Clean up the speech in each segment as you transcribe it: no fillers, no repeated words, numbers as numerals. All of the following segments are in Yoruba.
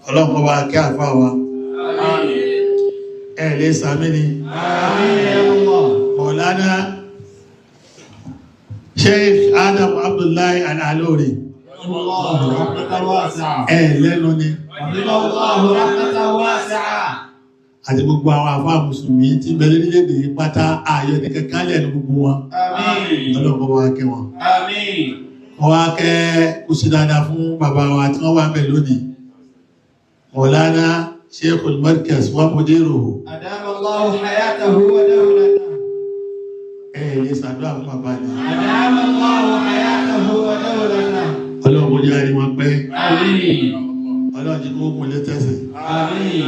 Ọlọ́pọ̀ wa kí àfá wa ẹ̀ lè sàmí ni Mọ̀lánà Sheikh Adam Abdullahi Al-Alori ẹ̀ lẹ́nu ni àti gbogbo àwọn àfá mùsùlùmí tí ń bẹ lórílẹ̀-èdè pátá ààyò ní kankan lẹ́nu gbogbo wọn. Ọlọ́pọ̀ wa kẹ́ wọn. Wọ́n wá kẹ́ kú sí dáadáa fún bàbá wa tí wọ́n wà ń bẹ̀ lónìí. Mọ̀lánà Sheikhul Markaz wa mudiruhu. Adama Allahu hayatahu wa dawlatahu. Ẹ lè ṣàdúrà fún bàbá ni. Adama Allahu hayatahu wa dawlatahu. Ọlọ́run kó jẹ́ àrí wọn pẹ́. Àmín. Ọlọ́run jẹ́ kó kún létẹ́sẹ̀. Àmín.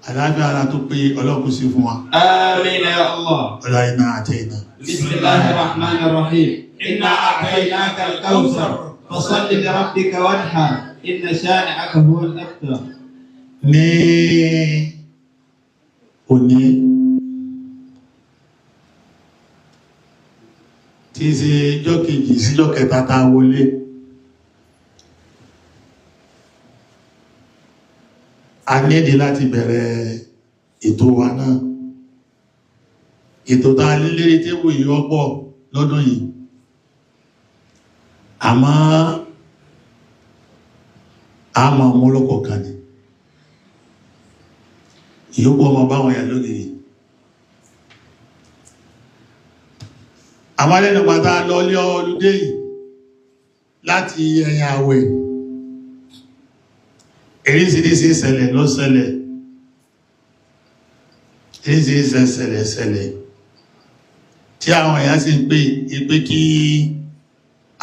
Àlàáfíà ara tó pé Ọlọ́run kó sí fún wa. Àmín ya Allah. Ọlá iná àti iná. Bismillahir Rahmanir Rahim. Inna a'tainaka al-kawthar. Fasalli li rabbika wanhar. Inna shani'aka huwal abtar. Ní òní tí í ṣe ijọ́ kejì síjọ́ kẹta tá a wọlé, a nídi láti bẹ̀rẹ̀ ètò wa náà. Ètò tá a ní lérí tébù yìí ọ̀pọ̀ lọ́dún yìí, àmọ́ a máa mú lọ́kọ̀ọ̀kan ni ìyókù ọmọ báwọn yà lógiri. Àwọn alẹ́nu pàtà lọ lé ọlúdé yìí láti ẹ̀yìn àwẹ̀, eríṣiríṣi ìṣẹ̀lẹ̀ ló ṣẹlẹ̀, eríṣiríṣi ìṣẹ̀lẹ̀ ṣẹlẹ̀ tí àwọn èèyàn sì ń pè ìpé kí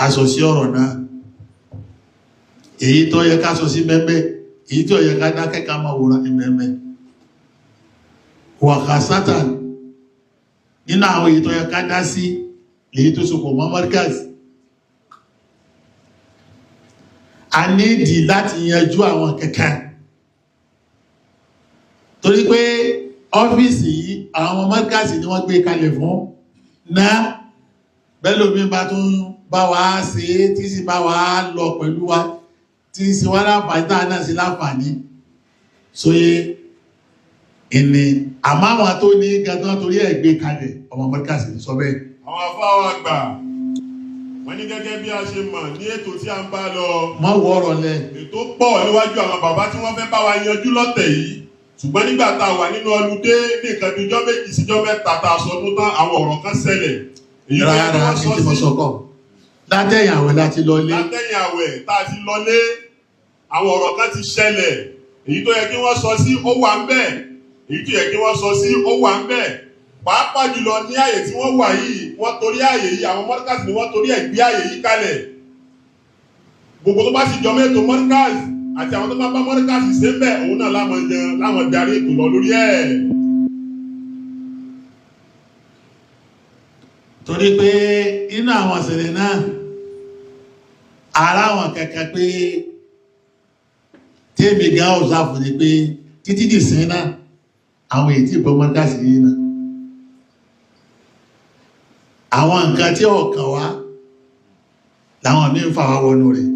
a sọ sí ọ̀rọ̀ náà. Èyí tó yẹ ká sọ sí mẹ́mẹ́, èyí tó yẹ ká dákẹ́ ká máa wòran ní mẹ́mẹ́. Wàhálà sátán nínú àwọn èyí tó yẹ ká dá sí èyí tó sopọ̀ mọ́ Markaz. A nídìí láti yanjú àwọn kankan torí pé ọ́fíìsì yìí àwọn ọmọ Markaz ni wọ́n gbé kalẹ̀ fún náà. Bẹ́lómi bá tún bá wa ṣe é tí sì bá wa lọ pẹ̀lú wa tí sì wá láǹfààní tá náà sí láǹfààní sóyé ìní. Àmọ́ àwọn tó ní gangan torí ẹ̀ gbé kalẹ̀ ọmọ Markaz sọ bẹ́ẹ̀. Àwọn afáwọn àgbà wọ́n ní gẹ́gẹ́ bí a ṣe mọ̀ ní ètò tí a ń bá lọ. Má wọ̀rọ̀ lẹ. Ètò pọ̀ níwájú àwọn bàbá tí wọ́n fẹ́ bá wa yanjú lọ́tẹ̀ yìí. Ṣùgbọ́n nígbà tá a wà nínú ọludé ní nǹkan bí ijọ́ méjì síjọ́ mẹ́ta tá a sọ tó tán, àwọn ọ̀rọ̀ kan ṣẹlẹ̀. Rárá, kí tí mo sọ kọ́. Látẹ̀yìn àwẹ̀ láti lọlé. Látẹ̀yìn àwẹ̀ tá a ti lọlé, àwọn ọ̀rọ̀ kan ti ṣẹlẹ̀. Èyí tó yẹ kí wọ́n sọ sí ó wà ń bẹ̀. Èyí tó yẹ kí wọ́n sọ sí ó wà ń bẹ̀. Pàápàá jùlọ ní àyè tí wọ́n wà yìí, wọ́n torí àyè yìí, àwọn Markaz ni wọ́n torí ẹ̀ gbé àyè yìí kalẹ̀. Gbogbo tó bá sì jọ mẹ́tò Markaz àti àwọn tó bá bá Markaz ṣe ń bẹ̀, òun náà láwọn yan láwọn darí ètò lọ lórí ẹ̀. Torí pé inú àwọn ìṣẹ̀lẹ̀ náà, ara àwọn kankan pé tèmi gan ọ̀sáfù ni pé títí dì sí náà, àwọn èyí tí ìbọn Markaz yìí náà. Àwọn nǹkan tí ọ̀kan wá làwọn míì ń fà wá wọnú rẹ̀.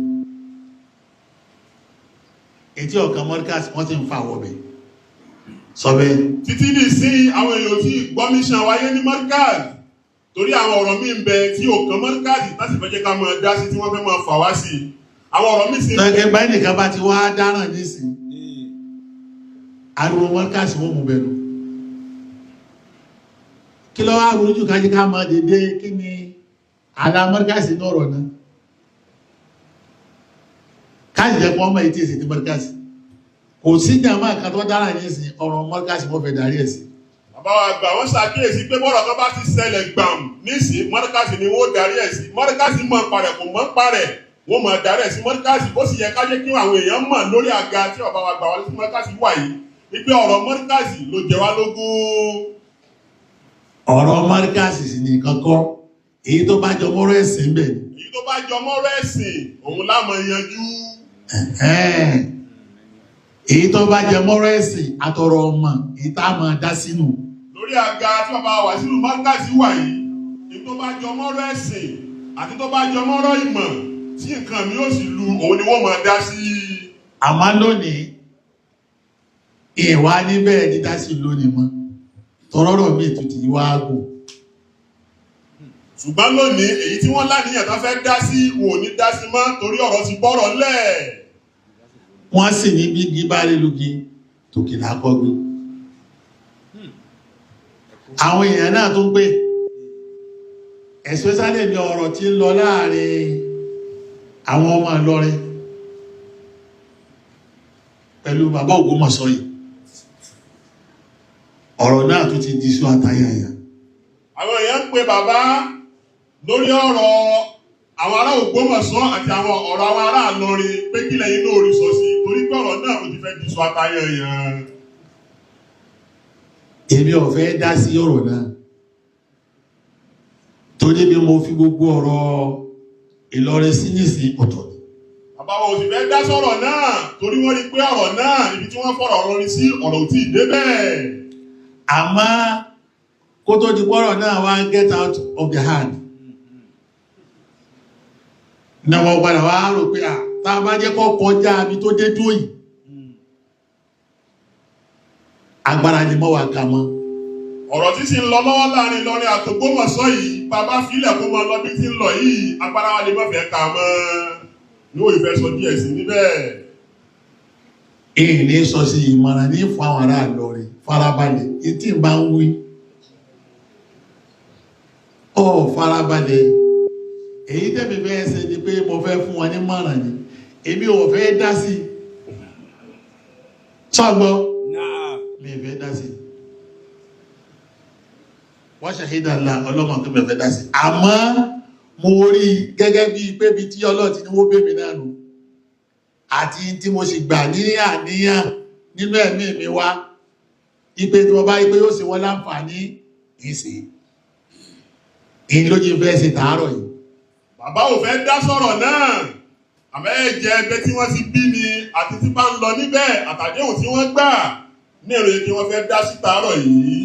Ètí ọ̀kan Markaz wọ́n sì ń fà wọbẹ̀. Sọ bẹ́ẹ̀. Títí ní sí àwọn èèyàn tí gbọ́ mission wáyé ní Markaz, torí àwọn ọ̀rọ̀ míì ń bẹ tí ò kan Markaz láti fẹ́ jẹ́ ká máa dá sí, tí wọ́n fẹ́ máa fà wá sí. Àwọn ọ̀rọ̀ míì sì ń bẹ. Tọ́kẹ́ báyìí nìkan bá ti wá dáràn nísìn, ariwo Markaz wọ́n mú bẹ̀rù. Kí ló wá burú jù kájí ká máa dédé kí ni àlà Markaz ní ọ̀rọ̀ náà? Káàsì jẹ́ pé wọ́n mọ̀ etí èsì ní Markaz. Kò sí jàmáà kan tó dáràn nísìn, ọ̀rọ̀ Markaz wọ́n fẹ́ darí ẹ̀ sí. Bàbá wa gbà wọ́n ṣàkíyèsí pé bọ́rọ̀ kan bá ti ṣẹlẹ̀ gbàm nísìn, Markaz ni wọ́n darí ẹ̀ sí. Markaz mọ̀ ń parẹ̀, kò mọ̀ ń parẹ̀, wọ́n mọ̀ darí ẹ̀ sí Markaz. Ó sì yẹ ká jẹ́ kí àwọn èèyàn mọ̀ lórí àga tí bàbá wa gbà wá sí Markaz wà yìí wípé ọ̀rọ̀ Markaz ló jẹ wá lógún. Ọ̀rọ̀ Markaz sì ní kankan, èyí tó bá jọ mọ́rọ̀ ẹ̀sìn ń bẹ̀ ni. Èyí tó bá jọ mọ́rọ̀ ẹ̀sìn òun la máa yanjú. Èyí tó bá jẹ mọ́rọ̀ ẹ̀sìn àtọ̀rọ̀ ọmọ, èyí tá a máa dá sínú. Lórí àga tí bàbá wa sínú Markaz wà yìí, èyí tó bá jọ mọ́rọ̀ ẹ̀sìn àti tó bá jọ mọ́rọ̀ ìmọ̀ tí nǹkan mi ó sì lu, òun ni wọ́n máa dá sí. Àmọ́ lónìí, ìwà níbẹ̀ dídá sí lónìí mọ́, tọrọrọ mi tún ti wá gùn. Ṣùgbọ́n lónìí, èyí tí wọ́n láníyàn tó fẹ́ dá sí, wọn ò ní dá sí mọ́ torí ọ̀rọ̀ ti bọ́rọ̀ lẹ̀. Wọ́n sì ní bí gíbárí lógi tòkè lákọ́gbé. Àwọn èèyàn náà tó ń pè, especially ní ọ̀rọ̀ tí ń lọ láàrin àwọn ọmọ Ìlọrin pẹ̀lú bàbá Ògbómọ̀ṣọ́ yìí, ọ̀rọ̀ náà tó ti di sú àtayàyà. Àwọn èèyàn ń pe bàbá lórí ọ̀rọ̀ àwọn ará Ògbómọ̀ṣọ́ àti àwọn ọ̀rọ̀ àwọn ará Ìlọrin pé kí lẹ́yìn náà rí sọ sí, torí pé ọ̀rọ̀ náà ó ti fẹ́ di sú àtayàyà. Èmi ò fẹ́ dá sí ọ̀rọ̀ náà torí bí mo fi gbogbo ọ̀rọ̀ Ìlọrin sí nísìn ọ̀tọ̀ ni. Bàbá wa ò sì fẹ́ dá sọ̀rọ̀ náà torí wọ́n rí pé ọ̀rọ̀ náà, ibi tí wọ́n fọ̀rọ̀ Ìlọrin sí, ọ̀rọ̀ ò tí ì débẹ̀. Àmọ́ kó tó di pọ́rọ̀ náà wá get out of the hand, náà wọ́n padà wá rò pé à tá a bá jẹ́ kó kọjá ibi tó dé dúró yìí, agbára ni mọ́ wà ká mọ́. Ọ̀rọ̀ tí sì ń lọ lọ́wọ́ láàrin Ìlọrin àtògbómọ̀ṣọ́ yìí, bàbá filẹ̀ kó máa lọ bí tí ń lọ yìí, agbára wa lè má fẹ́ ká mọ́. Ní òye fẹ́ sọ díẹ̀ sí níbẹ̀. Èyí ní sọ sí ìmọ̀ràn ní fún àwọn ará Ìlọrin, farabalẹ̀, etí ń bá ń wí. Ọ farabalẹ̀, èyí tẹ̀mí fẹ́ ṣe ni pé mo fẹ́ fún wọn ní mọ̀ràn ni, èmi ò fẹ́ dá sí i. Sọ́gbọ́, mi ò fẹ́ dá sí i. Wọ́n ṣàhídà ńlá ọlọ́mọ tó mi ò fẹ́ dá sí i. Àmọ́ mo rí i gẹ́gẹ́ bíi pé bíi tí Ọlọ́run ti ní wó bèmí náà nù, àti tí mo sì gbà ní àníyàn nínú ẹ̀mí mi wá ipe tí wọ́n bá rí pé yóò ṣe wọ́n láǹfààní ìsìn ìyìn ló jí fẹ́ ṣe tàárọ̀ yìí. Bàbá ò fẹ́ dá sọ̀rọ̀ náà, àmọ́ ẹ jẹ́ ẹgbẹ́ tí wọ́n ti bí ni àti tí bá ń lọ níbẹ̀ àtàdéhùn tí wọ́n gbà ní èrò kí wọ́n fẹ́ dá sí tàárọ̀ yìí.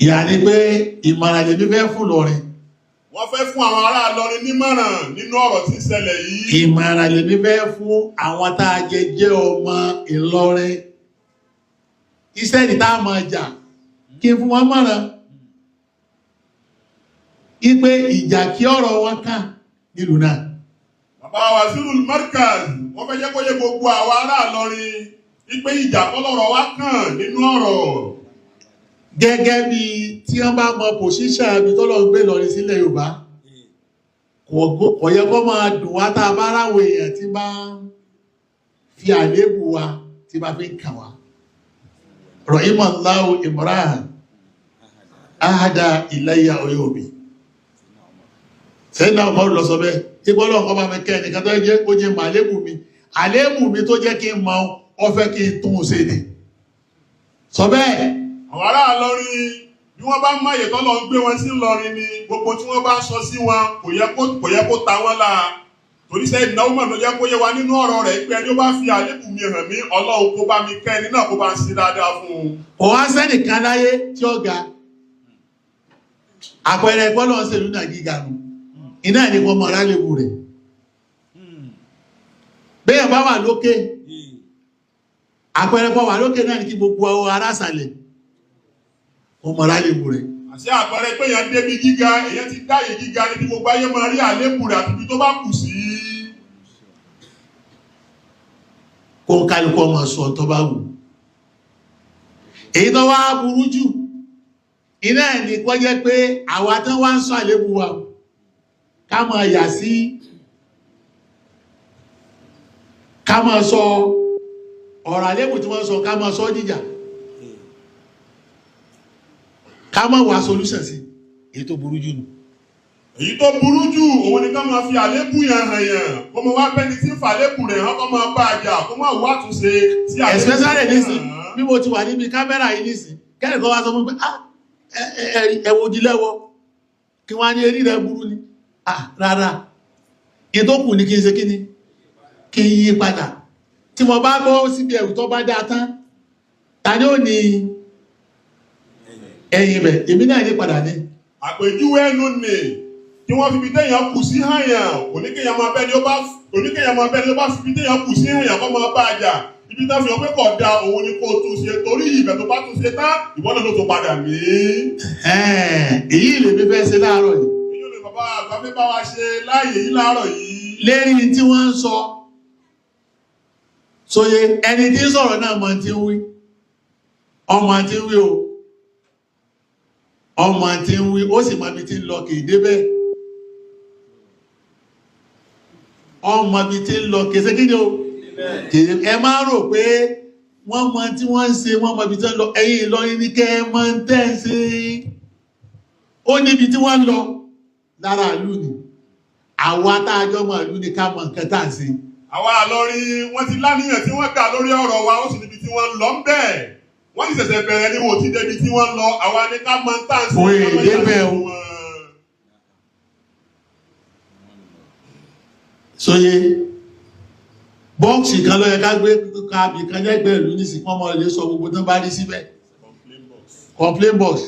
Ìyá ni pé ìmọ̀ràn lèmi fẹ́ fún Ìlọrin. Wọ́n fẹ́ fún àwọn ará Ìlọrin nímọ̀ràn nínú ọ̀rọ̀ tí ń ṣẹlẹ̀ yìí. Ìmọ̀ràn lèmi fẹ́ fún àwọn tá a jẹ jẹ́ ọmọ Ìlọrin. Iṣẹ́ ni tá a máa jà kí n fún wọn mọ̀ràn. Ipe ìjà kí ọ̀rọ̀ wọn kàn nílùú náà. Bàbá Wazirul Markaz wọ́n fẹ́ jẹ́ kó yé gbogbo àwọn ará Ìlọrin ipe ìjà kọ́lọ́rọ̀ wa kàn nínú ọ̀rọ̀. Gẹ́gẹ́ bí tí wọ́n bá mọ pòṣíṣà ibi tọ́lọ́ ń gbé Ìlọrin sílẹ̀ Yorùbá, kò yẹ kó máa dùn wá tá a bá ráwọ̀ èèyàn tí bá ń fi àléébù wa tí bá fi ń kà wá. Rahimallahu Imran ahada ilayya oyomi. Sẹ́yìn náà Umaru lọ sọ bẹ́ẹ̀, ipò ọlọ́run kọ́ bá mi kẹ́ ẹnìkan tó jẹ́ kó jẹ́ mọ àléébù mi, àléébù mi tó jẹ́ kí n mọ ọ fẹ́ kí n tún un ṣe ni. Sọ bẹ́ẹ̀. Àwọn ará Ìlọrin bí wọ́n bá ń máyè tọ́lọ́ ń gbé wọn sí Ìlọrin ni gbogbo tí wọ́n bá ń sọ sí wọn kò yẹ kó ta wọ́n la. Torí sẹ́yìn ìnáwó mọ̀ ló jẹ́ kó yé wa nínú ọ̀rọ̀ rẹ̀ pé ẹni ó bá fi àléébù mi hàn mí, Ọlọ́run kó bá mi kẹ́ ẹni náà kó bá ń ṣe dáadáa fún un. Kò wá sẹ́nìkan láyé tí ó ga. Àpẹẹrẹ pọ́lọ́ ń ṣèlú náà gíga nù, iná ní kọ́ mọ rálẹ́bù rẹ̀. Bẹ́ẹ̀ bá wà lókè, àpẹẹrẹ pọ́ wà lókè náà ní kí gbogbo ará sàlẹ̀ kọ́ mọ rálẹ́bù rẹ̀. Àṣé àpẹẹrẹ pé èèyàn débi gíga, èèyàn ti dáyè gíga níbi gbogbo ayé máa rí àléébù rẹ̀ àti ibi tó bá kù sí. Kó ń kálukú ọmọ sọ tó bá wù. Èyí tó wá burú jù iná ẹ̀ ní kọ́ jẹ́ pé àwa tán wá ń sọ àléébù wa, ká máa yà sí, ká máa sọ ọ̀rọ̀ àléébù tí wọ́n sọ, ká máa sọ jíjà, ká máa wá solution sí. Èyí tó burú jù nù. Èyí tó burú jù òun ni ká máa fi àléébù yẹn hàn yẹn, kó máa wá bẹ́ni tí ń fa àléébù rẹ̀ hàn, kó máa bá a jà, kó máa wá àtúnṣe sí àléébù Especially rẹ̀ nísìn hàn. bí mo ti wà níbi kámẹ́rà yìí nísìn, kẹ́nìkan wá sọ fún mi pé ah, ẹ wo ojúlẹ́wọ́, kí wọ́n á ní eré rẹ̀ burú ni. Ah, rárá, èyí tó kù ní kí n ṣe kí ni kí n yí padà. Tí mo bá bọ́ síbi ẹ̀rù tó bá dáa tán, ta ni ó ní ẹ̀yìn bẹ̀? Èmi náà ní padà ní. Àpèjúwe ẹnu nì kí wọ́n fi ibi téèyàn kù sí hàn yàn, oníkéèyàn máa bẹ́ni ó bá oníkéèyàn máa bẹ́ni ó bá fi ibi téèyàn kù sí hàn yàn kó máa bá a jà. Ibi tá fi hàn pé kò da òun ni kó tún ṣe, torí ìbẹ̀ tó bá tún ṣe tán, ìwọ náà ló tún padà mí. Èyí lèmi fẹ́ ṣe láàárọ̀ yìí. Èyí ò lè bàbá àgbà fẹ́ bá wa ṣe láàyè yìí láàárọ̀ yìí. Lérí tí wọ́n ń sọ sóye, ẹni tí ń sọ̀rọ̀ náà mọ̀ tí ń wí, ọmọ tí ń wí o, ọmọ tí ń wí, ó sì mọ ibi tí ń lọ, kì í débẹ̀. Ọmọ ibi tí ń lọ kì í ṣe kí ni o, kì í. Ẹ máa rò pé wọ́n mọ tí wọ́n ń ṣe, wọ́n mọ ibi tí wọ́n ń lọ. Ẹ̀yin Ìlọrin ní kẹ́ ẹ mọ ń tẹ́ ń ṣe. Ó níbi tí wọ́n ń lọ lára ìlú ni. Àwa tá a jọ mọ ìlú ni ká mọ nǹkan tá à ń ṣe. Àwa Ìlọrin, wọ́n ti láníyàn tí wọ́n dà lórí ọ̀rọ̀ wa, ó sì níbi tí wọ́n ń lọ ń bẹ̀. Wọ́n sì ṣẹ̀ṣẹ̀ bẹ̀rẹ̀ ni, wò ti débi tí wọ́n ń lọ. Àwa ni ká mọ tá à ń ṣe. Mo ká mọ èdè bẹ́ẹ̀ o. ìyàtọ̀ wọn. Sóye, bọ́ọ̀sì kan ló yẹ ká gbé káàbì kan lẹ́gbẹ̀ẹ́ ìlú nísìnyí, wọ́n mọ lè sọ gbogbo tán bá rí síbẹ̀. Complain box.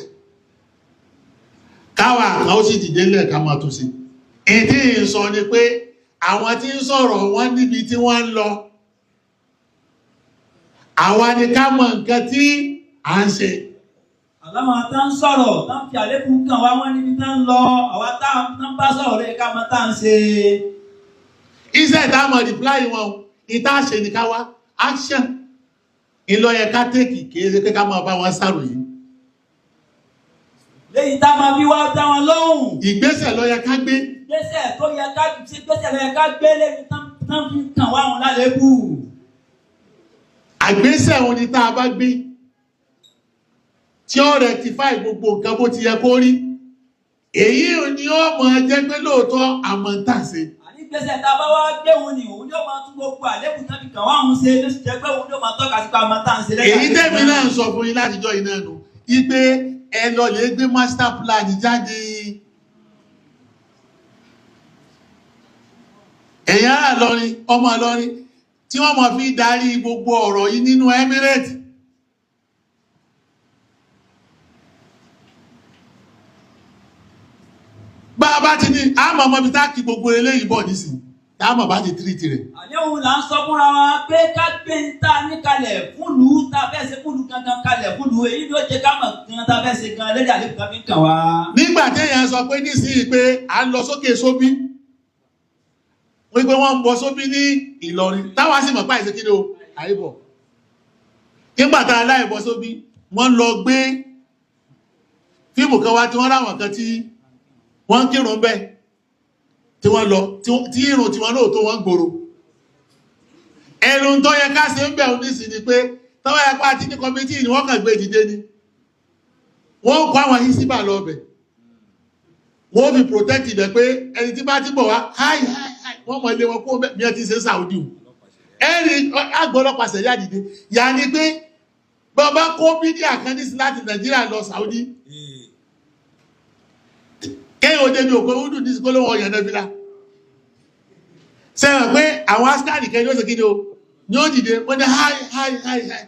Káwa kan ó sì dìde lẹ̀ ká máa tún sí. Ìdí ìsọ ni pé àwọn tí ń sọ̀rọ̀ wọ́n níbi tí wọ́n ń lọ. Àwa ni ká mọ nǹkan tí à ń ṣe. Àláwọn tá ń sọ̀rọ̀ tá ń fi àlékún kàn wá, wọ́n níbi tá ń lọ. Àwa tá ń bá sọ̀rọ̀ rẹ̀ ká mọ tá ń ṣe. Iṣẹ́ ìta mọ̀ reply wọn, ìta ṣe ní ká wá action. Ìlọ yẹ ká tèkì, kìí ṣe pé ká máa bá wọn ṣàròyé. Léyìí tá máa fi wá dá wọn lóhùn. Ìgbésẹ̀ ló yẹ ká gbé. Gbésẹ̀ tó yẹ ká ṣe, gbésẹ̀ ló yẹ ká gbé lẹ́yìn tá ń fi kàn wá wọn lálébù. Àgbésẹ̀ òun ni tá a bá gbé tí ó rectify gbogbo nǹkan bó ti yẹ kó rí. Èyí ni ó mọ̀ jẹ́ pé lóòótọ́ àmọ́ ń tà sí. Àní gbésẹ̀ tá a bá wá gbé òun ni òun yóò máa tún gbogbo àlébù tán fi kàn wá òun ṣe, ló sì jẹ́ pé òun yóò máa tọ́ka sí pé àmọ́ tá à ń ṣe lẹ́yìn. Èyí tẹ̀mí náà ń sọ fún yín látijọ́ yìí náà nù ipe ẹ lọ lè gbé master plan jáde. Ẹ̀yin ará Ìlọrin, ọmọ Ìlọrin tí wọ́n máa fi darí gbogbo ọ̀rọ̀ yìí nínú Emirate. Bá a bá ti ní àmọ́ ọmọ ibi tá a kí gbogbo eléyìí bọ̀ nísìnyí, tá a mọ̀ bá ti tírìtì rẹ̀. Àní òun là ń sọ fúnra wa pé ká gbé ń ta níkalẹ̀ fúlùú tá a fẹ́ ṣe fúlùú gangan kalẹ̀ fúlùú, èyí ló jẹ́ ká mọ̀ gan tá a fẹ́ ṣe gan lẹ́yìn àlébù kan fi ń kàn wá. Nígbà téèyàn sọ pé nísìnyí pé à ń lọ sókè sóbí, wípé wọ́n ń bọ sóbí ní Ìlọrin, táwa sì mọ̀ pé àìsí kíni o, àìbọ̀. Nígbà tá a láìbọ̀ sóbí, wọ́n lọ gbé fíìmù kan wá tí wọ́n ráwọn kan tí wọ́n ń kírun bẹ́ẹ̀, tí wọ́n lọ tí irun tí wọ́n lóòótọ́ wọ́n ń gbòòrò. Ẹnu tó yẹ ká ṣe ń bẹ̀ nísìnyí ni pé tọ́wọ́ yẹ pa àti ní kọ́mítì ni wọ́n kàn gbé dìde ni, wọ́n kó àwọn hísíbà lọ bẹ̀, wọ́n fi protect ibẹ̀ pé ẹni tí bá ti bọ̀ wá háì háì háì, wọ́n mọ ilé wọn kó bẹ́ẹ̀ bí wọ́n ti ṣe Saudi o. Ẹni àgbọ̀ ọlọ́pàá ṣẹ̀yà dìde yà ni pé bàbá kó bídíà kan ní sí láti Nàìjíríà lọ Saudi, kéèyàn ó débi òkú ọdún ní sikó lóhùn ọyàn náà fi la sẹ́wọ̀n pé àwọn askari kẹ́ni ó ṣe kí ni o ní ó dìde, wọ́n ní háì háì háì háì,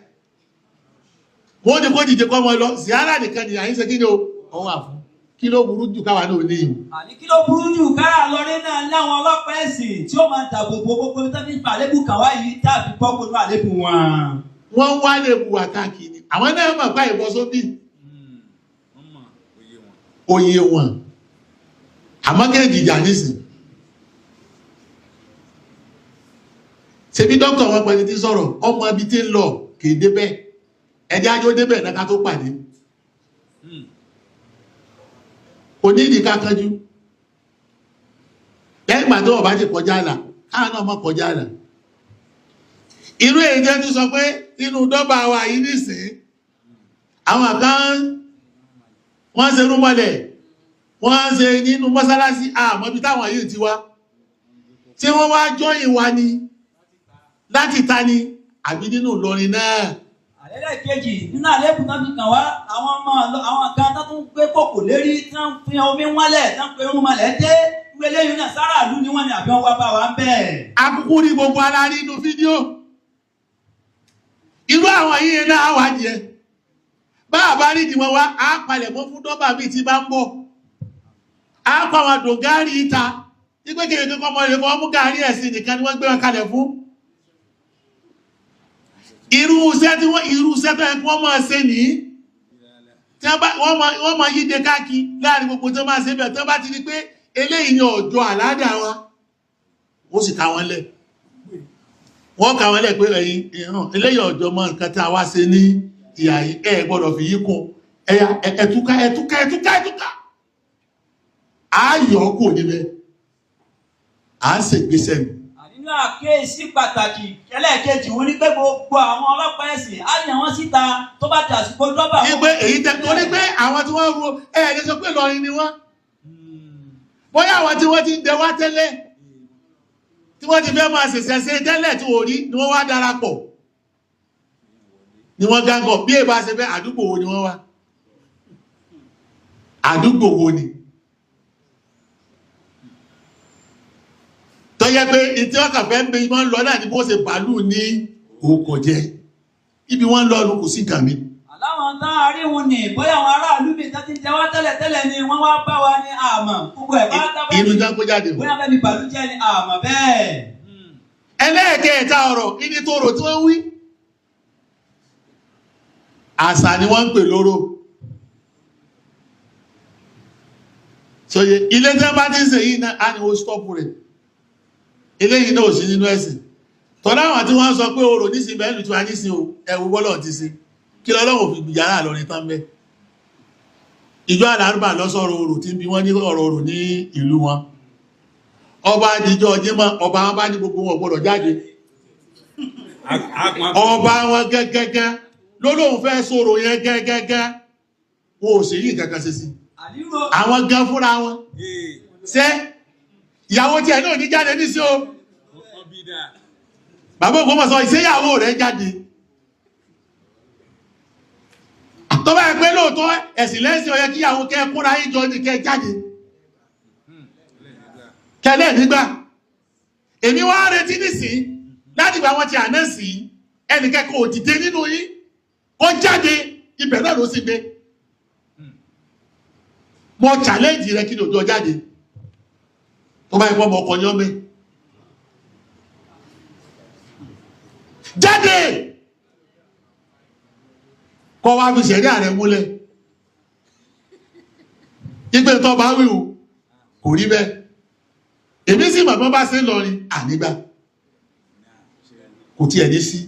wọ́n ní kó dìde kọ́ ọmọ lọ ziara nìkan ni àyín ṣe kí ni o ọwọ́ àfún. Kí ló burú jù káwa náà ní ìwò? Àní kí ló burú jù kára lọrí náà láwọn ọlọ́pàá ẹ̀sìn tí ó máa dàbò bo gbogbo tó fi fa àlébù kàn wá yìí tá a fi gbọ́ gbogbo àlébù wọn. Wọ́n ń wá lè bu wàkàkì ni. Àwọn náà mọ̀ pé àìbọ́ sóbì oyè wọn. Àmọ́ kéèjì ìjà nísìn. Ṣebí dókítà wọn pẹ̀lú ti sọ̀rọ̀, ọmọ ibi tí ń lọ kì í débẹ̀. Ẹjẹ́ ajó débẹ̀ náà ká tó pàdé. Kò ní ìdí ká kánjú. Lẹ́yìn ìgbà tó wọ́n bá ti kọjá àlà, káà náà mọ́ kọjá àlà. Irú èyí jẹ́ ti sọ pé inú dọ́gba wa yìí nísìn, àwọn kan wọ́n ṣe rúmọlẹ̀, wọ́n ṣe nínú mọ́sálásí, àmọ́ ibi táwọn yìí ti wá. Ṣé wọ́n wá jọ́yìn wa ni? Láti ta ni? Àbí nínú Ìlọrin náà? Àlẹ́lẹ́kejì nínú àlébù tán fi kàn wá, àwọn ọmọ àwọn kan tó tún gbé kòkò lérí tí wọ́n fi omi wálẹ̀ tí wọ́n pe irun mọ́lẹ̀ dé ìwé lẹ́yìn náà sára ìlú ni wọ́n ní àbí wọ́n wá bá wa ń bẹ̀. Akúkú rí gbogbo ara nínú fídíò. Irú àwọn yìí náà wà jẹ. Bá a bá rí ìdí wọn wá, á palẹ̀ mọ́ fún dọ́bà bíi ti bá ń bọ̀. Á pa àwọn dògárì ìta. Ìgbé kèrè kankan ọmọ rẹ̀ fọwọ́ mú gàárì ẹ̀sìn nìkan ni wọ́n gbé wọn kalẹ̀ fún. Irú iṣẹ́ tí wọ́n irú iṣẹ́ tó yẹ kí wọ́n máa ṣe nìyí. Tí wọ́n bá wọ́n máa yíde káàkiri láàrin gbogbo tí wọ́n máa ṣe bẹ̀ tí wọ́n bá ti rí pé eléyìí ni ọ̀jọ́ àládà wa. Ó sì ká wọn lẹ̀. Wọ́n ká wọn lẹ̀ pé ẹ̀yin ìran eléyìí ọ̀jọ́ mọ nǹkan tí a wá ṣe ní ìyà yìí ẹ gbọ́dọ̀ fi yí kún. Ẹ̀yà ẹ̀túká ẹ̀túká ẹ̀túká ẹ̀túká. Á yọ̀ ọ́ kò níbẹ̀. À ń ṣègbésẹ̀ mi. Nínú àkíyèsí pàtàkì ẹlẹ́ẹ̀kejì wọn ní pé gbogbo àwọn ọlọ́pàá ẹ̀sìn á yàn wọ́n síta tó bá dàsìkò dọ́bà. Ní pé èyí tẹ torí pé àwọn tí wọ́n ro ẹ ẹ̀ lè sọ pé Ìlọrin ni wọ́n. Bóyá àwọn tí wọ́n ti ń dẹ wá tẹ́lẹ̀ tí wọ́n ti fẹ́ máa ṣẹ̀ṣẹ̀ ṣe tẹ́lẹ̀ tí wọ́n rí ni wọ́n wá darapọ̀. Ni wọ́n gángọ̀ bí èbá ṣe fẹ́ àdúgbò wo ni wọ́n wá? Àdúgbò wo ni? Tó yẹ pé ìtí wọ́n kàn fẹ́ ń bẹ wọ́n ń lọ náà ni bó ṣe bàálù ní òkò jẹ. Ibi wọ́n ń lọ lu kò sí nǹkan mi. Àláwọn tá a rí wọn ní bóyá àwọn aráàlú mi tó ti ń jẹ wá tẹ́lẹ̀ tẹ́lẹ̀ ni wọ́n wá bá wa ní àmọ́ gbogbo ẹ̀ bá dábàá Inú jẹ́ kó jáde o. bóyá fẹ́ mi bàlújẹ́ ni àmọ́ bẹ́ẹ̀. Ẹlẹ́ẹ̀kẹta ọ̀rọ̀ ìní tó rò tí wọ́n wí. Àṣà ni wọ́n ń pè lóró. Sọye ilé tí wọ́n bá ti ń ṣe yìí náà á ní ó stọ́pù rẹ̀. Eléyìí náà ò sí nínú ẹ̀sìn. Tọ́lá àwọn tí wọ́n ń sọ pé orò nísìn bẹ́ẹ̀ lù tí wọ́n á nísìn o, ẹ̀wù bọ́lọ̀ ti ṣe. Kí lọ́lọ́run fi gbìyàrá lọ́rin tán bẹ́ẹ̀. Ìjọ àlárúbà lọ sọ̀rọ̀ orò tí ń bi wọ́n ní ọ̀rọ̀ orò ní ìlú wọn. Ọba àdìjọ Jímọ̀ ọba wọn bá ní gbogbo wọn gbọ́dọ̀ jáde. Ọba wọn gẹ́gẹ́gẹ́ ló lóun fẹ́ sọ̀rọ̀ yẹn gẹ́gẹ́gẹ́. Wọn ò sì rí nǹkan kan ṣe sí. Àníró Àwọn gan fúnra wọn. Ṣé ìyàwó tiẹ̀ náà ní jáde níṣẹ́ o? Bàbá Ògbómọ̀ṣọ́ ìṣéyàwó rẹ̀ jáde. Tó bá yẹ pé lóòótọ́ ẹ̀sìn lẹ́sìn ó yẹ kíyàwó kẹ́ kóra yín jọ ní kẹ́ jáde. Kẹlẹ́ nígbà. Èmi wá retí nísìn láti gba wọn ti àná sí ẹnì kẹ́kọ̀ọ́ òdìdé nínú yín kó jáde ibẹ̀ náà ló sì gbé. Mo challenge rẹ kí ni òjò jáde. Tó bá yẹ kó ọmọ ọkọ ní ọmọ ẹ̀. Jáde! Kọ́ wá fi ṣẹ̀rí ààrẹ múlẹ̀. Ìgbé tó bá wíwù kò rí bẹ́ẹ̀. Èmi sì mọ̀ bí wọ́n bá ṣe ń lọrin ànígbà. Kò tiẹ̀ ní sí.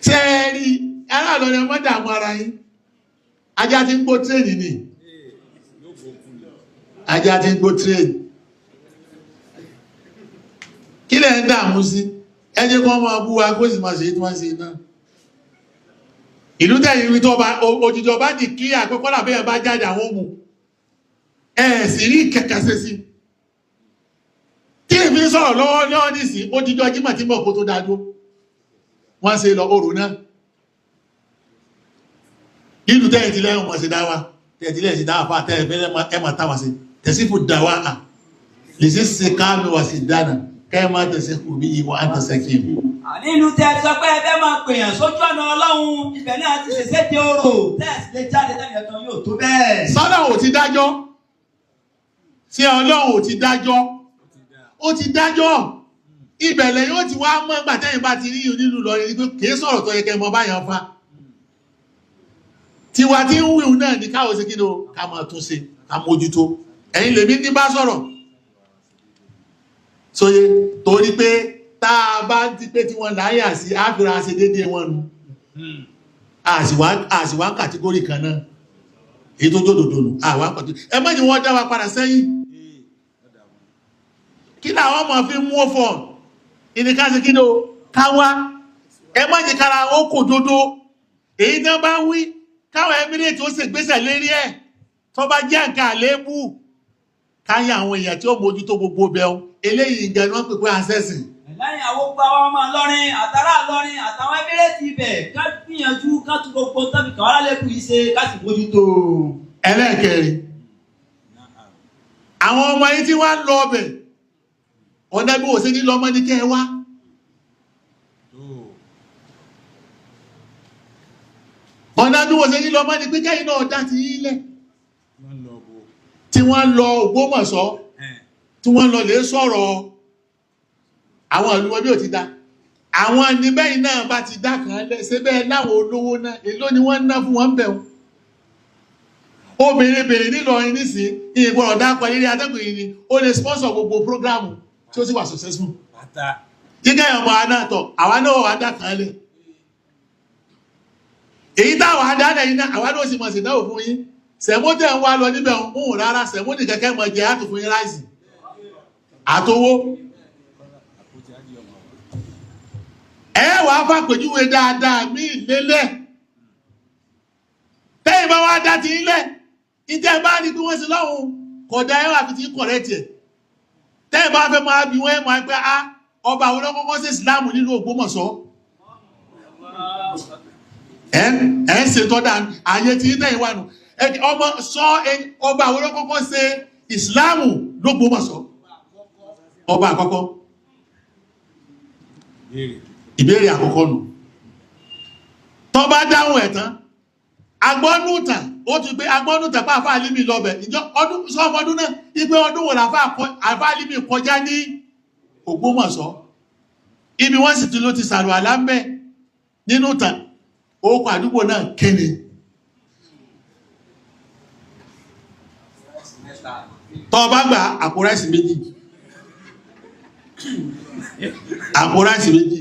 Ṣé ẹ rí ará Ìlọrin ẹ má dààmú ara yín? Ajá ti ń gbó tírèènì ni. Ajá ti ń gbó tírèènì. Kí lẹ̀ ń dààmú sí? Ẹ jẹ́ kí wọ́n máa bú wa kó sì máa ṣe tí wọ́n ṣe náà. Ìlú tẹ̀yìn ibi tó bá òjijì ọba di kí àkọ́kọ́ làbẹ́ ẹ̀ bá jáde àwọn òmù. Ẹ sì rí kẹ̀kẹ́ ṣe sí. Tí èmi ń sọ̀rọ̀ lọ́wọ́ lọ́wọ́ nísìn, òjijì ọjímọ̀ tí mọ̀ kó tó dájú. Wọ́n ṣe lọ orò náà. Ìlú tẹ̀yìn ti lẹ́yìn mọ̀ sí dáwà. Tẹ̀yìn ti lẹ́yìn sí dáwà fún àtẹ̀yìn fẹ́ ẹ máa táwà sí. Tẹ̀sífù dáwà à. Lè ṣe ṣe káàmì wà sí dáná. Kẹ́ máa tẹ̀sẹ̀ kù bí ìwà àtẹ̀sẹ̀ kì í. Àní ìlú tẹ́ ẹ sọ pé ẹ fẹ́ máa pèèyàn sójú ọ̀nà Ọlọ́run, ibẹ̀ náà ti ṣẹ̀ṣẹ̀ di orò, tẹ́ẹ̀sì lè jáde tẹ́lẹ̀ kan yóò tó bẹ́ẹ̀. Sọ́dọ̀ ò ti dájọ́. Ṣé Ọlọ́run ò ti dájọ́? Ó ti dájọ́. Ìbẹ̀lẹ̀ yóò ti wá mọ́ ìgbà tẹ́yìn bá ti rí onílù lọ rí pé kìí sọ̀rọ̀ tó yẹ kẹ́ mọ báyọ̀ fa. Tiwa tí ń wíwù náà ní káwọ́ sí kí ni o, ká máa tún ṣe, ká mójútó. Ẹ̀yin lèmi ní bá sọ̀rọ̀. Sóye torí pé tá a bá ti pé tí wọ́n láyà sí, á fira ṣe déédéé wọn nu. Àṣìwá kàtígórì kan náà. Èyí tó jòdòdò nù, àwọn àpàtó. Ẹ má jẹ́ wọ́n dá wa padà sẹ́yìn. Kí làwọn ọmọ fi mú ó fọ̀? Ìníká ṣe kí ni o? Ká wá. Ẹ má jẹ́ kára ó kò dodo. Èyí tán bá wí, káwọn Emirate ó ṣègbésẹ̀ lérí ẹ̀. Tó bá jẹ́ nǹkan àléébù, káyà àwọn èèyàn tí ó mójútó gbogbo bẹ́ẹ̀. Eléyìí gan ni wọ́n pè pé àṣẹ̀sìn. Lẹ́yìn àwọn gbogbo àwọn ọmọ Ìlọrin, àtàrà Ìlọrin, àtàwọn Emirate ibẹ̀, ká gbìyànjú ká tún gbogbo tàbí kàn wá lálẹ́kùn yìí ṣe ká sì mójútó. Ẹlẹ́ẹ̀kẹrin, àwọn ọmọ yìí tí wọ́n ń lọ ọbẹ̀, ọ̀nà bí wọ́n ṣe ní lọ́mọ ní kẹ́ ẹ wá. Ọ̀nà bí wọ́n ṣe ní lọ́mọ ní pé kẹ́yìn náà dá ti yín lẹ̀. Tí wọ́n lọ Ògbómọ̀ṣọ́, tí wọ́n lọ lè sọ̀rọ̀ àwọn ìlú wọn bí ò ti dá. Àwọn ẹni bẹ́yìn náà bá ti dá kan lẹ̀, ṣe bẹ́ẹ̀ láwọn olówó náà, èló ni wọ́n ń ná fún wọn bẹ̀ wọ́n. Obìnrin bèrè nílọrin nísìn, ìgbọ̀rọ̀ dápọ̀ eré atẹ́gùn yìí ni, ó lè sponsor gbogbo prógrámù tí ó sì wà successful. Kíkẹ́ ọmọ anáàtọ̀, àwa náà wà dá kan lẹ̀. Èyí táwọn adálẹ̀ yìí náà, àwa náà sì mọ̀ sí náà fún yín. Sẹ̀mó tẹ̀ ń wá lọ níbẹ̀ ń hùn rárá, sẹ̀mó ní kẹ́kẹ́ mọ̀ jẹ́ àtò fún yín ráìsì. Àtowó. Ẹ wàá fàpèjúwe dáadáa mí lélẹ̀. Tẹ́yìn bá wá dá ti ń lẹ̀, ìtẹ́ bá ní kí wọ́n sí lọ́hùn, kọ̀dá ẹwà fi ti kọ̀rẹ́tì ẹ̀. Tẹ́yìn bá fẹ́ máa bí wọ́n máa pẹ́ á, ọba àwọn olókọ́kọ́ sí ìsìláàmù nílùú Ògbómọ̀ṣọ́. Ẹ ń ṣe tọ́da ayé tí tẹ́yìn wà nù. Ọmọ sọ ọba àwọn olókọ́kọ́ sí ìsìláàmù l'Ógbómọ̀ṣọ́. Ọba àkọ́kọ́. Ìbéèrè àkọ́kọ́ nù. Tó bá dáhùn ẹ̀ tán, agbọ́nùtàn ó ti gbé agbọ́nùtàn pa àfáà Álímì lọ́bẹ̀ ìjọ ọdún sọ́mọ ọdún náà ipé ọdún wo làfáà Álímì kọjá ní Ògbómọ̀ṣọ́, ibi wọ́n sì ti ló ti sàrò àlámbẹ̀ nínú tàn orúkọ àdúgbò náà kéde. Tó bá gba àpò ráìsì méjì, àpò ráìsì méjì.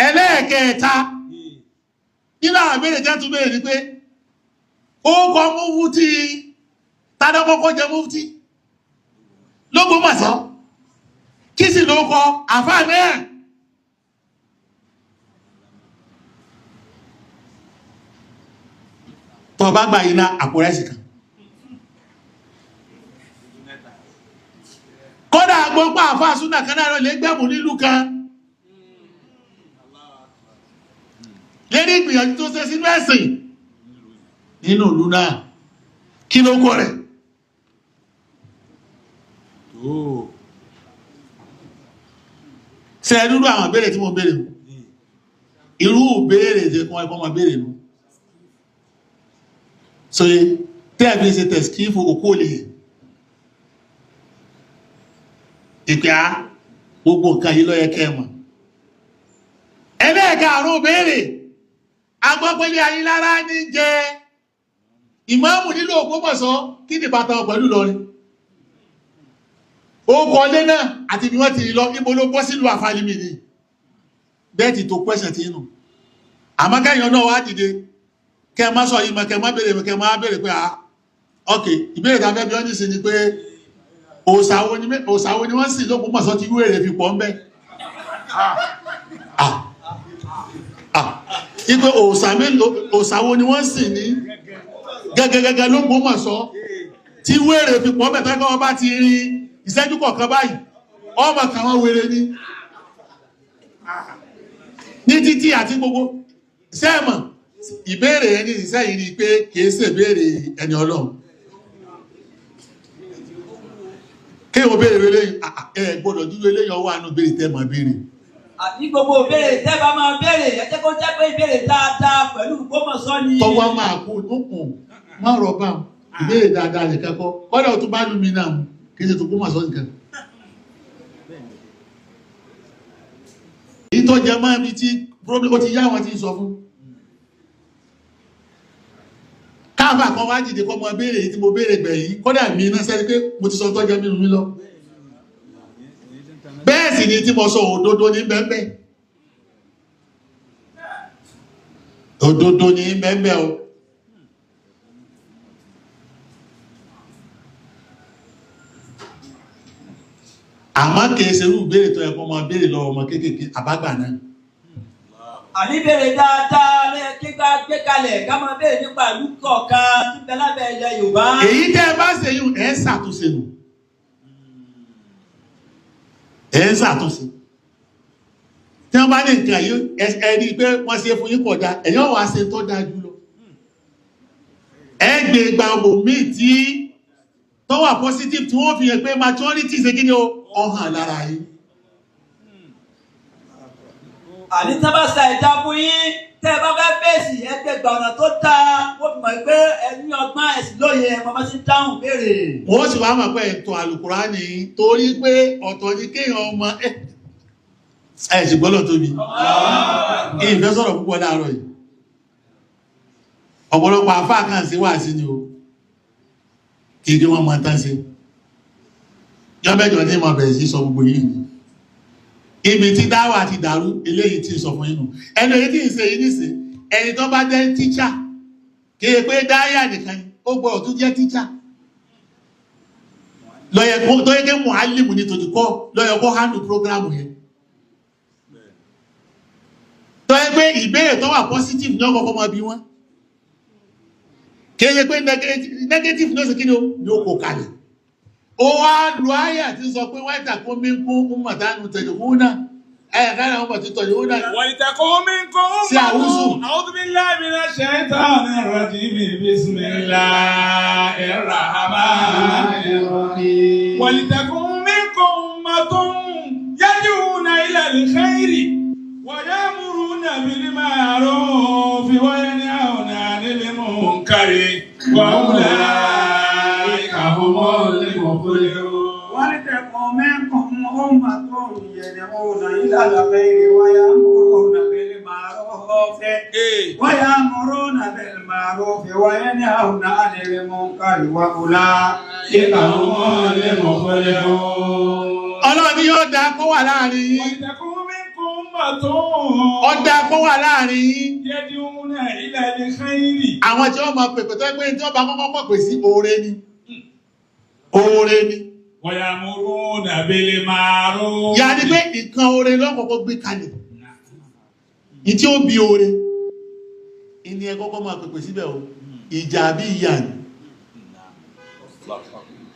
Ẹlẹ́ẹ̀kẹta nínú àwọn ìbéèrè jẹ́ tún béèrè ni pé ó kọ mufti, tádọ́ kọ́kọ́ jẹ mufti l'Ógbómọ̀ṣọ́, kí sì ló kọ àfáà náà? Tó bá gbà yìí ná àpò ráìsì kan. Kódà gbogbo àfáà súnà kan náà lè gbẹ̀mù nílùú kan lérí ìgbìyànjú tó ṣe sínú ẹ̀sìn nínú ìlú náà, kí ló kọ́ rẹ̀? Ṣe irú àwọn ìbéèrè tí mo béèrè nù? Irú ìbéèrè tí wọ́n ẹ̀kọ́ máa béèrè nù. So tẹ́ẹ̀bí ṣe tẹ̀síkífù òkú lè ìpé á gbogbo nǹkan yìí ló yẹ kẹ́ mọ̀. Ẹlẹ́ẹ̀ka àrùn béèrè, agbọ́pẹ́lẹ́ Ayílára ní jẹ ìmáàmù nílò Ògbómọ̀ṣọ́, kí ni bàtà pẹ̀lú Ìlọrin? Ó kọ lé náà àti bí wọ́n ti lọ, ibo ló bọ́ sílùú àfàlímì ni? Bẹ́ẹ̀tì tó kwẹ́sẹ̀ tí nù. Àmọ́ kẹ́yìn náà wá dìde, kẹ́ má sọ yìí mọ́, kẹ́ má béèrè, kẹ́ má béèrè pé ah ok, ìbéèrè tá a fẹ́ bí wọ́n ní sí ni pé òòṣà wo ni wọ́n sì l'Ógbómọ̀ṣọ́ tí wéèrè fi pọ̀ ń bẹ́? Ipe òòṣà wo ni wọ́n sì ní gẹ́gẹ́gẹ́gẹ́ l'Ógbómọ̀ṣọ́ tí wéèrè fi pọ̀ ń bẹ́, tẹ́kọ̀ wọ́n bá ti rí ìṣẹ́jú kọ̀ọ̀kan báyìí ọmọ kan wọ́n wèrè ní ní títí àti gbogbo sẹ́ẹ̀mọ̀. Ìbéèrè ẹni ìsẹ́yìn ni pé kìí ṣe ìbéèrè ẹni Ọlọ́run. Kéèyàn béèrè eléyìí, ẹ gbọ́dọ̀ dúró eléyìí ọwọ́ àánú béèrè tẹ́ mọ̀ béèrè. Àní gbogbo ìbéèrè tẹ́ bá máa béèrè, ẹ jẹ́ kó jẹ́ pé ìbéèrè dáadáa pẹ̀lú Ògbómọ̀ṣọ́ ni. Tọ́wọ́ máa kú nùkùn má rọ̀bà ìbéèrè dáadáa nìkan kọ́. Kọ́dà ó tún bá lù mí náà mú kí n ṣe tó kó mà sọ nìkan. Èyí tó jẹ mọ́ ibi tí problem ó ti yá àwọn tí ń sọ fún. Káàfà kan wá dìde kọ́ mọ béèrè èyí tí mo béèrè gbẹ̀yìn, kọ́dà mi iná sẹ́ni pé mo ti sọ tó jẹ mímu mi lọ. Bẹ́ẹ̀ sì ni tí mo sọ òdodo ní bẹ́ẹ̀. Òdodo ní bẹ́ẹ̀ o. Àmọ́ kìí ṣe irú ìbéèrè tó yẹ kó máa béèrè lọ́wọ́ ọmọ kéékèèké àbágbà náà. Àní béèrè dáadáa lẹ́yìn kí ká gbé kalẹ̀ ká máa béèrè nípa ìlú kọ̀ọ̀kan tí bẹ lábẹ́ ilẹ̀ Yorùbá. Èyí tẹ́ ẹ bá ṣe yún ẹ̀ ń ṣàtúnṣe nù. Ẹ̀ ń ṣàtúnṣe. Tí wọ́n bá ní nǹkan yìí, ẹ rí i pé wọ́n ṣe fún yín kọjá, ẹ̀yin ọ̀wá ṣe tó dáa jù lọ. Ẹ gbé gba ọmọ míì tí tó wà positive tí wọ́n fi hàn pé maturity ṣe kí ni o, ọ̀hàn lára yín. Àní tá bá sa ìdá fún yín, tẹ́ ẹ bá fẹ́ fèsì, ẹ gbé gba ọ̀nà tó dáa, wọ́n fi mọ̀ pé ẹ ní ọgbọ́n ẹ sì lóye ẹ mọ bá ṣe ń dáhùn béèrè. Wọ́n sì wá mọ̀ pé ètò àlùkùránì torí pé ọ̀tọ̀ ni kéèyàn ọmọ ẹ̀ sì gbọ́dọ̀ tóbi. Ìfẹ́ sọ̀rọ̀ púpọ̀ láàárọ̀ yìí. Ọ̀pọ̀lọpọ̀ àfáà kan sí wà sí ni o. Kì í kí wọ́n mọ tán ṣe. Jọ́mẹ́jọ ní ìmọ̀ bẹ̀rẹ̀ sí sọ gbogbo yìí ni. Ibi tí dáwà ti dàrú eléyìí tí ń sọ fún yín nù. Ẹnu èyí tí ń ṣe yìí nísìn, ẹni tó bá jẹ́ tíṣà, kì í pé dáyà nìkan, ó gbọ́dọ̀ tún jẹ́ tíṣà. Lọ́yẹ kó tó yẹ kí mùálìmù ní tòjú kọ́ lọ́yẹ kó handle prógrámù yẹn. Tó yẹ pé ìbéèrè tó wà positive ní ọkọ̀ọ̀kọ́ máa bí wọ́n. Kì í ṣe pé negative ní ó ṣe kí ni ó ní ó kò kalẹ̀. Ó wá lu àyà tí ń sọ pé wáyé tàkó mi ń kún mọ̀tánù tẹ̀lé kún náà. Ẹ̀yà kára wọn bọ̀ tí tọ̀lé kún náà. ولتكن منكم Sí àwùsù. أمة أعوذ بالله من الشيطان الرجيم بسم الله الرحمن الرحيم. ولتكن منكم أمة يدعون إلى الخير ويأمرون بالمعروف وينهون عن المنكر وأولئك هم المفلحون. ولتكن منكم أمة يدعون إلى الخير ويأمرون بالمعروف ويأمرون بالمعروف وينهون عن المنكر وأولئك هم المفلحون. Ọlọ́run ni yóò dáa kó wà láàrin yín. ولتكن منكم أمة Ó dáa kó wà láàrin yín. يدعون إلى الخير. Àwọn tí wọ́n máa pèpè tó yẹ pé tí wọ́n bá kọ́kọ́ pèpè sí oore ni. Oore ni. ويأمرون بالمعروف. Yà ni pé nǹkan oore lọ́kọ̀ọ́kọ́ gbé kalẹ̀. Ní tí ó bí oore. Ìní ẹ kọ́kọ́ máa pèpè síbẹ̀ o. Ìjà bí ìyà ni.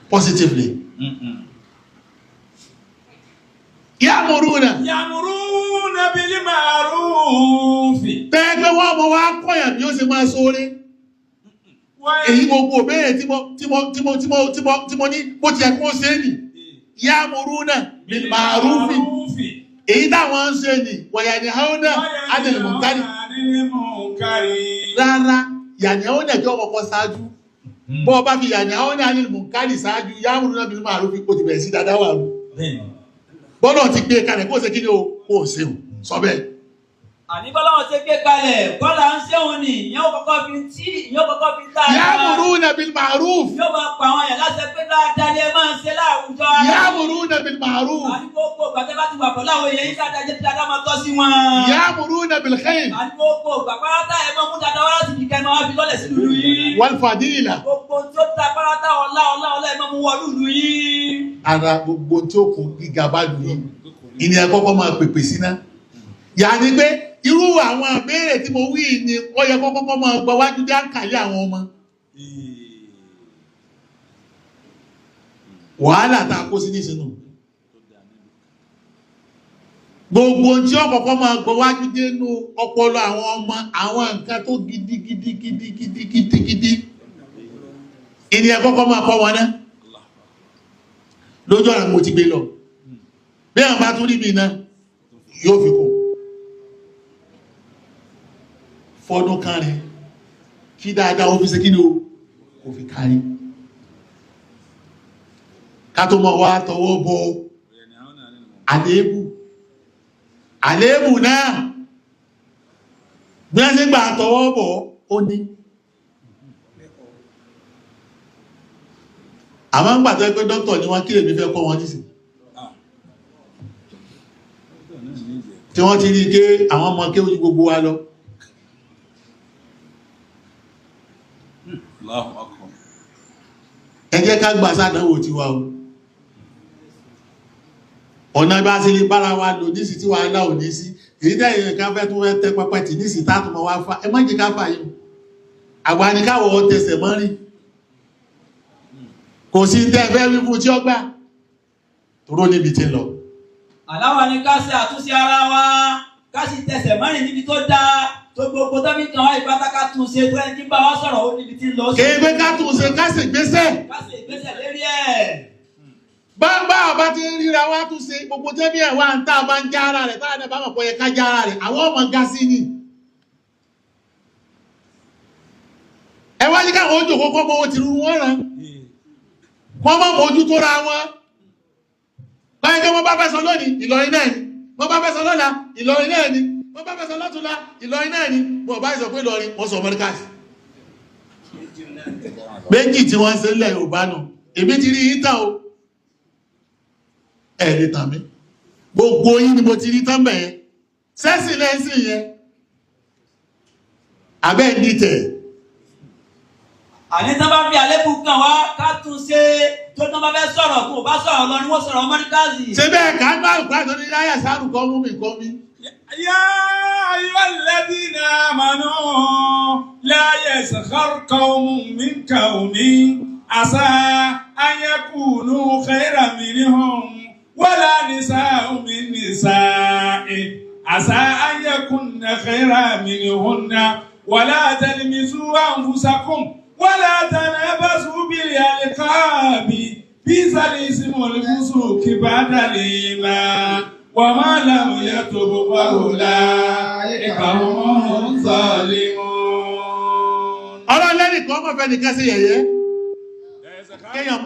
Positively. Ya'muruna. يأمرون بالمعروف. Tẹ́gbẹ́ wọ́n mọ wá kọ̀yàn bí ó ṣe máa sóore. Èyí gbogbo òbéèrè tí mo tí mo tí mo tí mo tí mo tí mo ní bó ti yẹ kó ṣe é nì. Ya'muruna bil ma'rufi. Èyí táwọn ń ṣe nì wa yanhauna 'anil munkari. Rárá, yanhauna jọ kọ́kọ́ ṣáájú. Bọ́ ọ bá fi yanhauna 'anil munkari ṣáájú, ya'muruna bil ma'rufi kò ti bẹ̀rẹ̀ sí dáadáa wà rú. Bọ́lá ti gbé kalẹ̀ kó ṣe kí ni o kó o ṣeun sọ bẹ́ẹ̀. Àní bọ́lá wọn ṣe gbé kalẹ̀ bọ́lá ń ṣéun ni ìyẹn ó kọ́kọ́ fi tí ìyẹn ó kọ́kọ́ fi dáadáa. Ya'muruna bil ma'ruf. Yóò máa pa àwọn èèyàn láṣẹ pé dáadáa ni ẹ máa ń ṣe láwùjọ ara. Ya'muruna bil ma'ruf. Àní gbogbo ìgbà tẹ́ bá ti wà pẹ̀lú àwọn èèyàn yín dáadáa jẹ́ dáadáa máa tọ́ sí wọn. Ya'muruna bil khair. Àní gbogbo ìgbà pátá ẹ máa mú dáadáa wá láti ibìkan ẹ máa wá fi lọ́lẹ̀ sínú ìlú yín. Wal fadila. Gbogbo tí ó ta pátá ọlá ọlá ọlá ẹ máa mú wọlú ìlú yín. Ara gbogbo tí ó kún gíga bá lù yín, ìní ẹ kọ́kọ́ máa pèpè síná. Yàní pé irú àwọn àbẹ́rẹ́ tí mo wí ni ó yẹ kọ́kọ́ máa gba wájú dé àǹkàlẹ́ àwọn ọmọ. Wàhálà tá a kó sí nísìnyí. Gbogbo tí ó kọ́kọ́ máa gba wájú dé nú ọpọlọ àwọn ọmọ àwọn nǹkan tó gidigidi gidigidi gidigidi. Ìní ẹ kọ́kọ́ máa kọ́ wọn náà. Lójú ọ̀nà mo ti gbé lọ. Bí àwọn bá tún rí mi náà, yóò fi kún. Fọ́dún kan rẹ̀, kí dáadáa ó fi ṣe kí ni o, kò fi kárí. Ká tó mọ̀ wá tọwọ́ bọ àléébù. Àléébù náà, bí wọ́n ṣe gbà tọwọ́ bọ̀ ó ní. Àwọn ń gbà tó pé dókítà ni wọ́n, kí lèmi fẹ́ kọ́ wọn nísìn. Tí wọ́n ti rí pé àwọn ọmọ kéwú ju gbogbo wa lọ. Allahu Akbar. Ẹ jẹ́ ká gbà sádánwò tiwa o. Ọ̀nà bá ṣe lè bára wa lò nísì tí wàhálà ò ní sí. Èyí tẹ́ ìrìn kan fẹ́ tún fẹ́ tẹ́ pẹpẹ tì nísì tá tún mọ wá fà. Ẹ má jẹ́ ká fà yìí. Àwa ni káwọ̀ tẹsẹ̀ mọ́ rìn. Kò sí tẹ́ fẹ́ wí fún tí ó gbà. Toró níbi tí ń lọ. Àláwa ni ká ṣe àtúnṣe ara wa, ká sì tẹsẹ̀ mọ́rin níbi tó dáa, tó gbogbo tọ́bí kan wá ìpátá ká tún ṣe tó ẹni tí ń bá wa sọ̀rọ̀ ó níbi tí ń lọ sí. Kéègbé ká tún ṣe ká sì gbéṣẹ́. Ká ṣe ìgbésẹ̀ lérí ẹ̀. Bá ọba ti ń ríra wá tún ṣe gbogbo tẹ́bí ẹ̀ wá ń tá a bá ń já ara rẹ̀ táwọn ẹ̀ bá mọ̀ pé ó yẹ ká já ara rẹ̀ àwọn ọmọ ga sí ni. Ẹ wá ní káwọn ojú kókó mọ owó tìrú wọn ràn. Wọ́n mọ̀ mójú tó ra wọn. Báyìí kí wọ́n bá fẹ́ sọ lónìí, Ìlọrin náà ni. Wọ́n bá fẹ́ sọ lọ́la, Ìlọrin náà ni. Wọ́n bá fẹ́ sọ lọ́túnla, Ìlọrin náà ni. Wọ́n bá sọ pé Ìlọrin, wọ́n sọ Mọ́ríkàsì. Méjì tí wọ́n ń ṣe nílẹ̀ Yorùbá nù. Èmi ti rí yín tán o. Ẹ lè tàn mí. Gbogbo yín ni mo ti rí tán bẹ̀yẹn. Sẹ́sìn lẹ́sìn yẹn. Abẹ́ ń dìtẹ̀. Àní tán bá fi àlébù kàn wá ká tún ṣe tó tán bá fẹ́ sọ̀rọ̀ kó o bá sọ̀rọ̀ lọ ni wọ́n sọ̀rọ̀ Mọ́ríkàsì. Ṣé bẹ́ẹ̀ ká ń bá àlùkò àti oníláyà sáàrù kọ́ mú mi kọ́ mi? يا أيها الذين آمنوا لا يسخر قوم من قوم عسى أن يكونوا خيرا منهم ولا نساء من نساء عسى أن يكن خيرا منهن ولا تلمزوا أنفسكم ولا تنابزوا بالألقاب بئس الاسم الفسوق بعد الإيمان وما لم يتب فأولئك هم الظالمون. Ọlọ́run lẹ́nìkan ọmọ fẹ́ nìkan sí yẹ̀yẹ́. Kéèyàn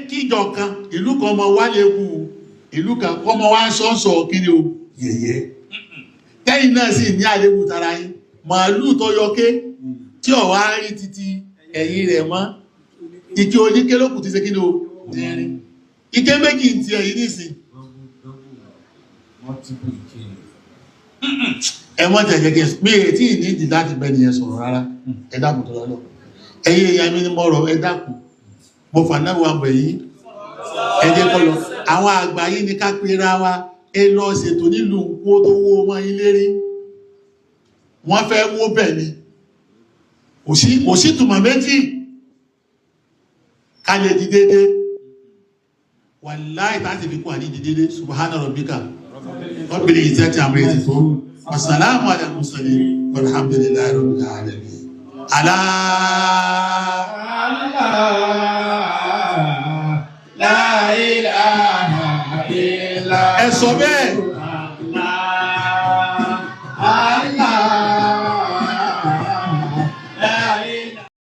kíjọ kan, ìlú kan ọmọ wá lè kú, ìlú kan ọmọ wá sọ́nsọ̀ kiri o, yẹ̀yẹ́. Tẹ́yìn náà sì ní àléébù tara yín. Màálù tó yọké tí ò wá rí títí ẹ̀yìn rẹ̀ mọ́. Ike oníké ló kù ti ṣe kí ni o, dín. Ike méjì ti ẹ̀yìn nísìn. Ẹ mọ́ tẹ̀jẹ̀ kí mi è tí ní ìdí láti bẹ́ nìyẹn sọ̀rọ̀ rárá. Ẹ dákun tó lọ́lọ́. Ẹ̀yin èèyàn mi ni mo rọ̀, ẹ dákun. Mo fà náà wà bẹ̀ yín. Ẹ jẹ́ kó lọ. Àwọn àgbà yìí ni ká pera wa. Ẹ lọ ṣètò nílùú kó tó wó ọmọ yín lérí. Wọ́n fẹ́ wó bẹ̀ ni. Kò sí ìtumọ̀ méjì. Ká lè di dédé. Wàláhì tá sì fi kú àní di dédé. Subhana rabbika. Rabbil izzati amma yasifun. Wassalamu ala al-mursalin. Walhamdulillahi rabbil alamin. Alá. La ilaha illa Ẹ sọ bẹ́ẹ̀.